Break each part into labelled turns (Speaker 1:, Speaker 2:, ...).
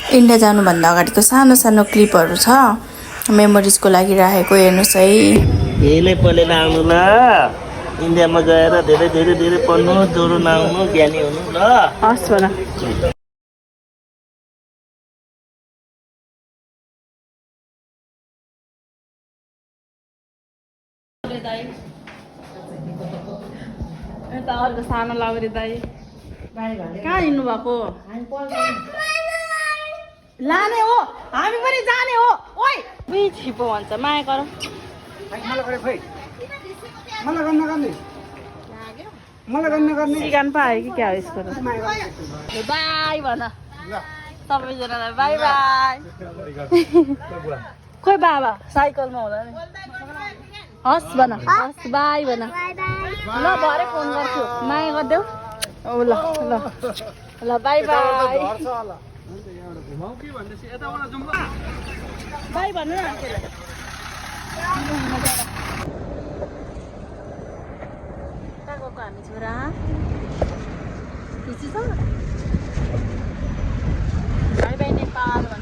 Speaker 1: India जानुभन्दा अगाडिको सानो सानो क्लिपहरू छ मेमोरिजको लागि राखेको हेर्नुहोस् है।
Speaker 2: यहीले पढेर आउनु ल, इन्डियामा गएर धेरै धेरै धेरै पढ्नु, ज्वरो नआउनु, ज्ञानी हुनु ल।
Speaker 1: हस् भन। अर्को सानो लाउरे दाई कहाँ हिँड्नु भएको? लाने हो, हामी पनि जाने हो। ओइ उही छिपो भन्छ माया गर। सिकान पायो कि क्या हो यसको? बाई भन सबैजनालाई, बाई बाई। खोइ बाबा साइकलमा होला नि। हस् भन, हस् बाई भन। ल भरे फोन गर्छु, माया गरिदेऊ। ओ ल ल ल बाई बाई। बाई भन्नु न। कहाँ गएको हामी छोरा? खुसी छ? बाई बाई नेपाल भन।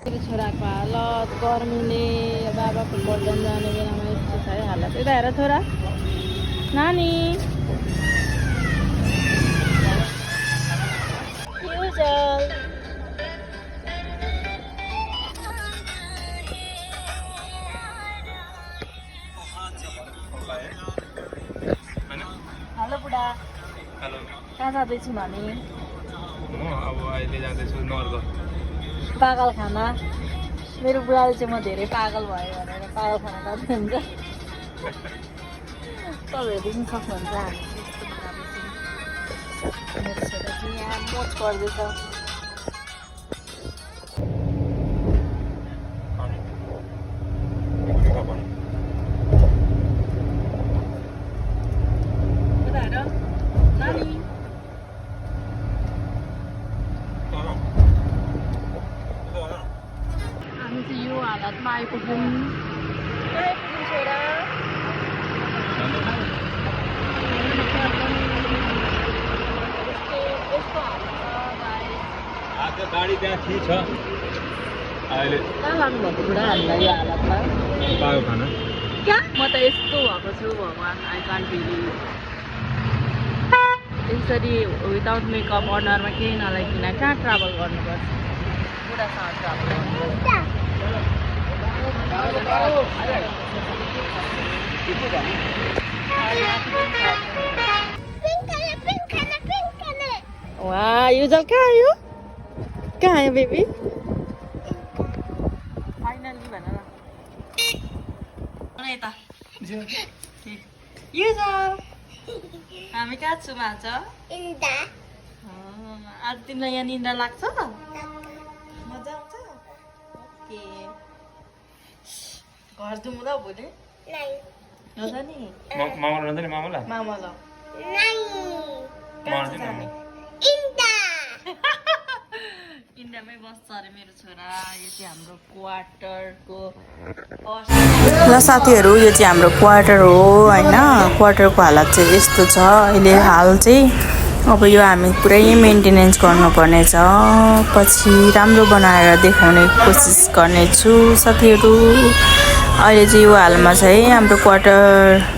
Speaker 1: मेरो छोराको हालत गर्मीले बाबा फुटबल जाने बेलामा यस्तो छ है हालत। यता हेर छोरा नानी। हेलो बुढा। हेलो। कहाँ जाँदैछु भने?
Speaker 3: अब अहिले जाँदैछु नर्ग।
Speaker 1: पागल खाना। मेरो बुढाले चाहिँ म धेरै पागल भयो भनेर पागल खाना जानुहुन्छ। तपाईँहरू देख्नु सक्नुहुन्छ हामी मेरो छोरा चाहिँ यहाँ मोच पर्दैछ। हामी चाहिँ यो हालतमा आइपुग्यौँ। छोरा
Speaker 3: गाडी त्यहाँ ठिक छ अहिले।
Speaker 1: कहाँ लानुभएको बुढाहरूलाई यो हालतमा?
Speaker 3: पायो खाना
Speaker 1: क्या म त यस्तो भएको छु भगवान्। I can't believe. यसरी विदाउट मेकअप अनुहारमा केही नलाइकन कहाँ ट्राभल गर्नुपर्छ? बुढासँग ट्राभल गर्नुपर्छ। वाह युजल कहाँ आयो? कहाँ आयो बेबी? फाइनली भन न। यता युजल हामी कहाँ छौँ आज? आज तिमीलाई यहाँ निन्द्रा लाग्छ? मजा आउँछ? ओके घर जाउँ ल भोलि? हुन्छ नि
Speaker 3: मामा रहन्छ नि मामालाई
Speaker 1: मामा ल इन्डियामै बस्छ अरे मेरो छोरा। यो चाहिँ हाम्रो क्वार्टरको ल साथीहरू, यो चाहिँ हाम्रो क्वार्टर हो होइन। क्वार्टरको हालत चाहिँ यस्तो छ अहिले हाल चाहिँ। अब यो हामी पुरै मेन्टेनेन्स गर्नुपर्ने छ। पछि राम्रो बनाएर देखाउने कोसिस गर्नेछु साथीहरू। अहिले चाहिँ यो हालमा चाहिँ हाम्रो क्वार्टर